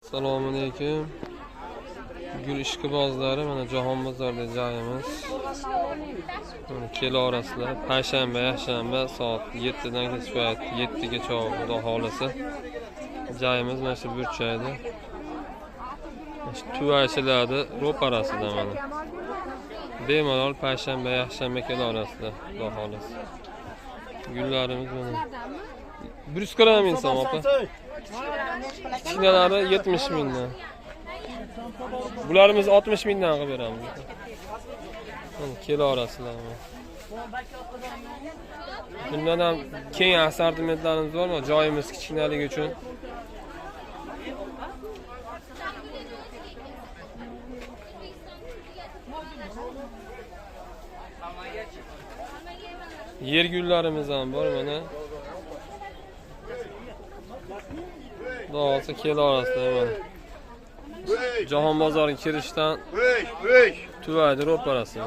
Assalomu alaykum. Gul ishqibozlari, mana Jahon bozorida joyimiz. Mana kelaverasizlar. Payshanba, yakshanba soat 7 dan kech payt 7 gacha, Xudo xolasa. Joyimiz mana shu burchakda. Mana shu tuvaychilarni ro'parasida mana. Bemalol payshanba, yakshanba kelaverasizlar, Xudo xolasa. Gullarimiz mana. 140 ming so'm opa. Kichkinalari 70 mingdan. Bularimiz 60 mingdan qilib beramiz. Mana kelaverasizlar. Bundan ham keng assortimentlarimiz bor, joyimiz kichkinaligi uchun. Yer gullarimiz ham bor mana. Xudo xolasa kelaverasizlar mana. Jahon bozoriga kirishdan tuvaydi ro'parasi.